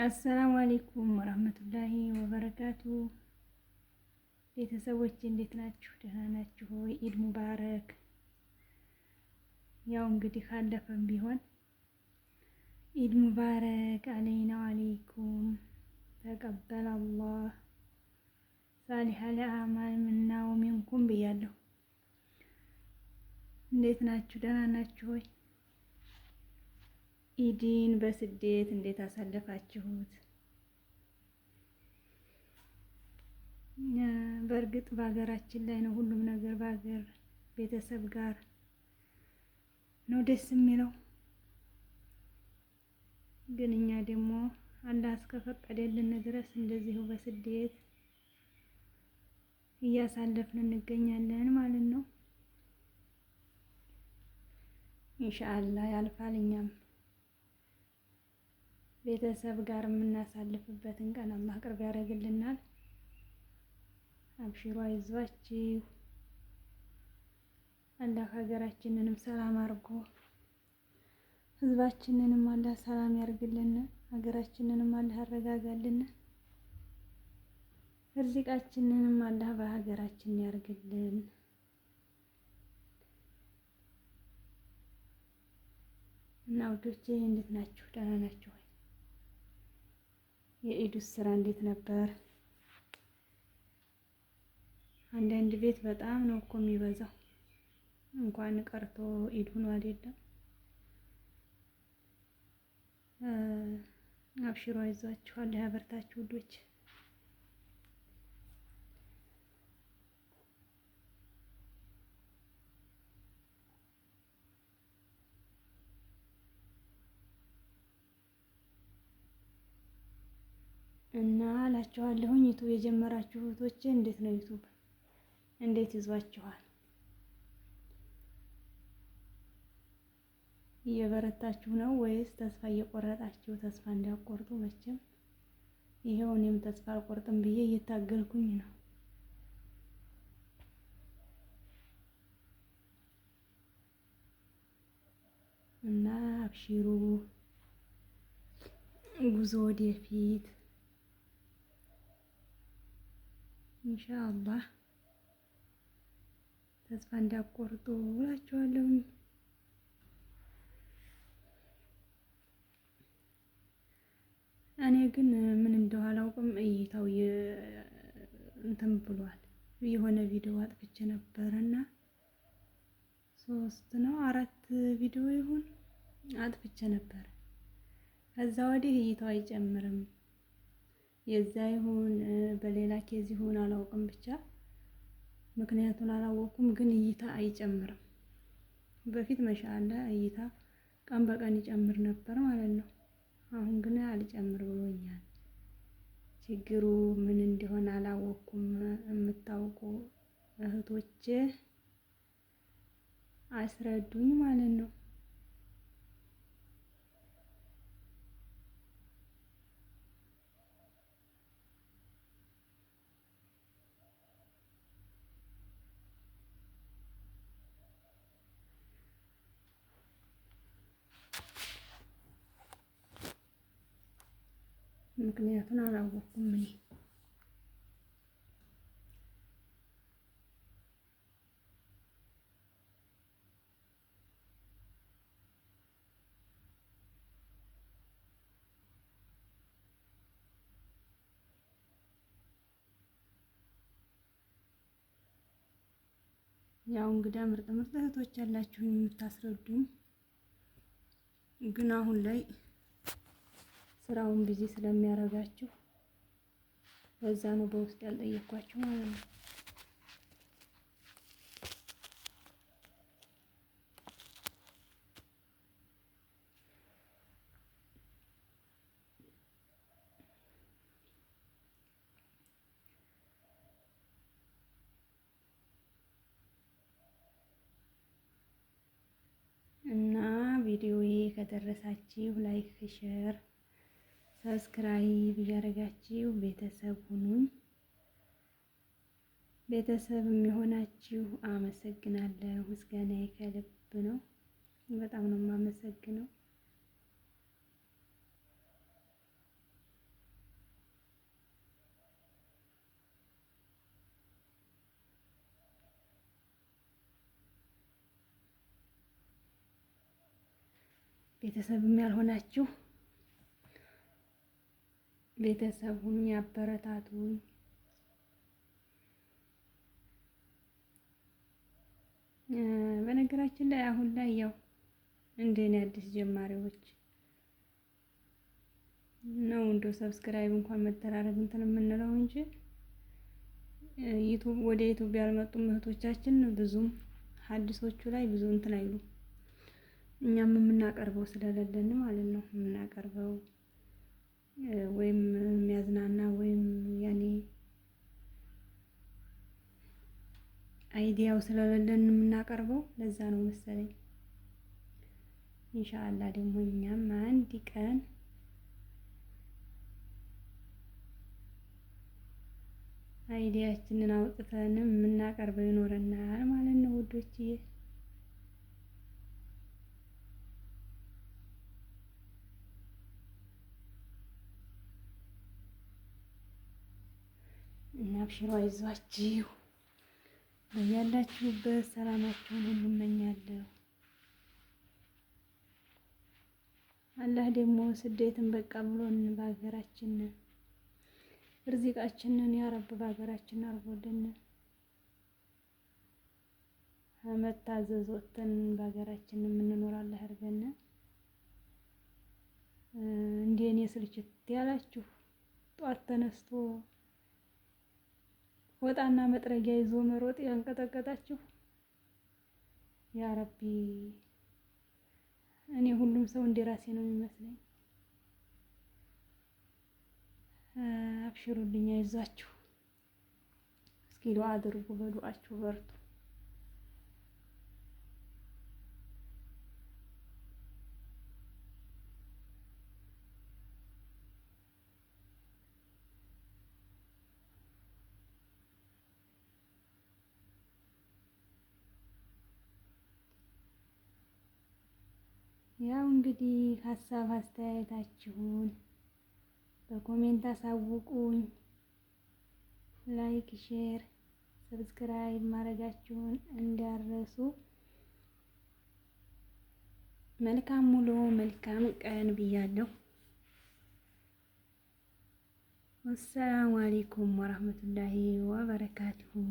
አሰላሙ አሌይኩም ወራህመቱላሂ ወበረካቱ። ቤተሰቦች እንዴት ናችሁ? ደህና ናችሁ ወይ? ኢድ ሙባረክ። ያው እንግዲህ ካለፈም ቢሆን ኢድ ሙባረክ አለይና አለይኩም ተቀበል አላህ ሳሊሐል አዕማል ምና ወሚንኩም ብያለሁ። እንዴት ናችሁ? ደህና ናችሁ ወይ? ኢድን በስደት እንዴት አሳለፋችሁት? በእርግጥ በሀገራችን ላይ ነው ሁሉም ነገር፣ በሀገር ቤተሰብ ጋር ነው ደስ የሚለው። ግን እኛ ደግሞ አላህ እስከፈቀደልን ድረስ እንደዚሁ በስደት እያሳለፍን እንገኛለን ማለት ነው። ኢንሻአላህ ያልፋል። እኛም ቤተሰብ ጋር የምናሳልፍበትን ቀን አላህ ቅርብ ያደርግልናል። አብሽሮ አይዟችሁ። አላህ ሀገራችንንም ሰላም አድርጎ ህዝባችንንም አላህ ሰላም ያርግልን። ሀገራችንንም አላህ ያረጋጋልን። እርዚቃችንንም አላህ በሀገራችን ያርግልን። እና ውዶቼ እንዴት ናችሁ? ደህና ናችሁ ወይ? የኢዱስ ስራ እንዴት ነበር? አንዳንድ ቤት በጣም ነው እኮ የሚበዛው። እንኳን ቀርቶ ኢድ ሆኖ አይደለም። አብሽሮ አይዟችሁ፣ ያበርታችሁ ውዶች። እና እላችኋለሁኝ ዩቱብ የጀመራችሁ እህቶቼ እንዴት ነው ዩቱብ እንዴት ይዟችኋል? እየበረታችሁ ነው ወይስ ተስፋ እየቆረጣችሁ? ተስፋ እንዳትቆርጡ መቼም ይሄው እኔም ተስፋ አልቆርጥም ብዬ እየታገልኩኝ ነው። እና አብሽሩ፣ ጉዞ ወደፊት ኢንሻአላህ ተስፋ እንዳትቆርጡ እላችኋለሁኝ። እኔ ግን ምን እንደው አላውቅም፣ እይታው እንትን ብሏል። የሆነ ቪዲዮ አጥፍቼ ነበረና 3 ነው 4 ቪዲዮ ይሁን አጥፍቼ ነበር። ከዛ ወዲህ እይታው አይጨምርም። የዛ ይሁን በሌላ case ይሁን አላውቅም፣ ብቻ ምክንያቱን አላወኩም፣ ግን እይታ አይጨምርም። በፊት መሻአላ እይታ ቀን በቀን ይጨምር ነበር ማለት ነው። አሁን ግን አልጨምር ብሎኛል። ችግሩ ምን እንደሆነ አላወኩም። የምታውቁ እህቶቼ አስረዱኝ ማለት ነው። ምክንያቱን አላወኩም እኔ። ያው እንግዳ ምርጥ ምርጥ እህቶች ያላችሁኝ የምታስረዱኝ፣ ግን አሁን ላይ ስራውን busy ስለሚያደርጋችሁ በዛ ነው በውስጥ ያልጠየኳችሁ ማለት ነው። እና ቪዲዮዬ ከደረሳችሁ like፣ share፣ subscribe እያደረጋችሁ ቤተሰብ ሁኑኝ። ቤተሰብ የሚሆናችሁ አመሰግናለሁ። ምስጋናዬ ከልብ ነው። በጣም ነው የማመሰግነው። ቤተሰብም ያልሆናችሁ ቤተሰብ ሁኑ፣ ያበረታቱኝ። በነገራችን ላይ አሁን ላይ ያው እንደኔ አዲስ ጀማሪዎች ነው እንደው subscribe እንኳን መደራረግ እንትን የምንለው እንጂ YouTube ወደ YouTube ያልመጡ እህቶቻችን ብዙም ሀዲሶቹ ላይ ብዙ እንትን አይሉ። እኛም የምናቀርበው ስለሌለን ማለት ነው። የምናቀርበው ወይም የሚያዝናና ወይም ያኔ idea ው ስለሌለን የምናቀርበው ለዛ ነው መሰለኝ። ኢንሻአላህ ደግሞ እኛም አንድ ቀን idea ችንን አውጥተን የምናቀርበው ይኖረናል ማለት ነው ውዶችዬ። እና አብሽሮ አይዟችሁ፣ በያላችሁበት ሰላማችሁን ሁሉ እመኛለሁ። አላህ ደግሞ ስደትን በቃ ብሎን በሀገራችን እርዚቃችንን ያረብ በሀገራችን አርጎልን መታዘዝ ወጥተን በሀገራችን የምንኖር አላህ ያርገን። እንደ እኔ ስልችት ያላችሁ ጧት ተነስቶ ወጣና መጥረጊያ ይዞ መሮጥ ያንቀጠቀጣችሁ ያ ረቢ፣ እኔ ሁሉም ሰው እንደ ራሴ ነው የሚመስለኝ። አብሽሩልኝ፣ አይዟችሁ። እስኪ ዱአ አድርጉ፣ በዱአችሁ በርቱ። ያው እንግዲህ ሀሳብ አስተያየታችሁን በ comment አሳውቁኝ። Like፣ share፣ subscribe ማድረጋችሁን እንዳትረሱ። መልካም ውሎ መልካም ቀን ብያለሁ። ወሰላሙ አሌይኩም ወራህመቱላሂ ወበረካቱሁ።